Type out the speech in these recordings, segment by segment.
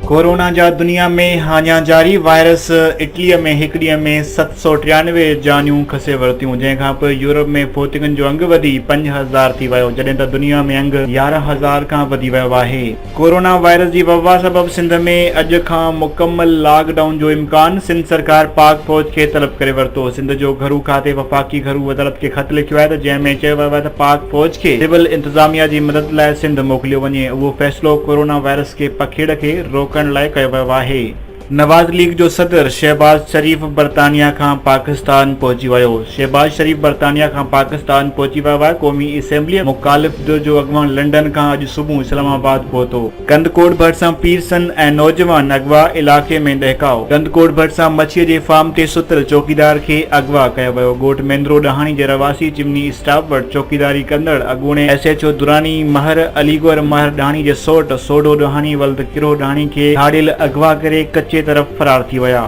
Corona جا دنيا ۾ هاڃا جاري، وائرس اٽليء ۾ هڪ ڏينهن ۾ 793 جانيون کسي ورتيون، جنهن کانپوء يورپ ۾ فوتگين جو انگ وڌي 5000 ٿي ويو، جڏهن ته دنيا ۾ انگ 11,000 کان وڌي ويو آهي. ڪورونا وائرس جي وبا سبب سنڌ ۾ اڄ کان مڪمل لاڪ ڊائون جو امڪان، سنڌ سرڪار پاڪ فوج کي طلب ڪري ورتو، سنڌ جو گهرو کاتي وفاقي گهرو وزارت کي خط لکيو آهي ته جنهن ۾ چيو ويو آهي ته پاڪ فوج کي سول انتظاميا جي مدد لاء سنڌ موڪليو وڃي، اهو فيصلو ڪورونا وائرس کي پکيڙ کي روڪڻ لاء ڪيو ويو آهي. نواز ليگ جو صدر شهباز شريف برطانيا کان پاڪستان پهچي ويو. شهباز شريف برطانيا کان پاڪستان پهچي ويو آهي. قومي اسيمبليء مخالف ڌر جو اڳواڻ لنڊن کان اڄ صبح اسلام آباد پهتو. ڪنڌڪوٽ ڀرسان پيرسن ۽ نوجوان اغوا، علائقي ۾ ڏهڪاء. ڪنڌڪوٽ ڀرسان مڇيء جي فارم تي ستل چوڪيدار کي اغوا ڪيو ويو. ڳوٺ مينڌرو ڏاهاڻي جي رهواسي چمني اسٽاپ وٽ چوڪيداري ڪندڙ اڳوڻي ايس ايڇ او دراني مهر علي گوهر مهر ڏاهاڻي جي سئوٽ سوڍو ڏاهاڻي ولد ڪرهو ڏاهاڻي کي ڌاڙيل اغوا ڪري ڪچي طرف فرار ٿي ويا.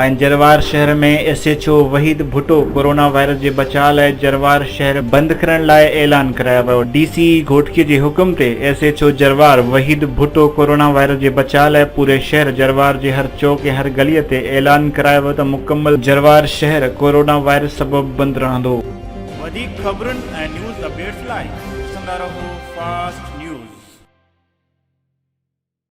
۽ جروار شهر ۾ S H O Waheed Bhutto corona virus جي بچاء لاء جروار شهر بند ڪرڻ لاء اعلان ڪرايو ويو ڊي سي گهوٽڪي جي حڪم تي S H O Jarwar Waheed Bhutto corona virus جي بچاء لاء پوري شهر جروار جي هر چوڪ ۽ هر گلي تي اعلان ڪرايو ويو ته مڪمل جروار شهر ڪورونا وائرس سبب بند رهندو. وڌيڪ خبرن ۽ نيوز اپڊيٽس لاء ڏسندا رهو فاسٽ.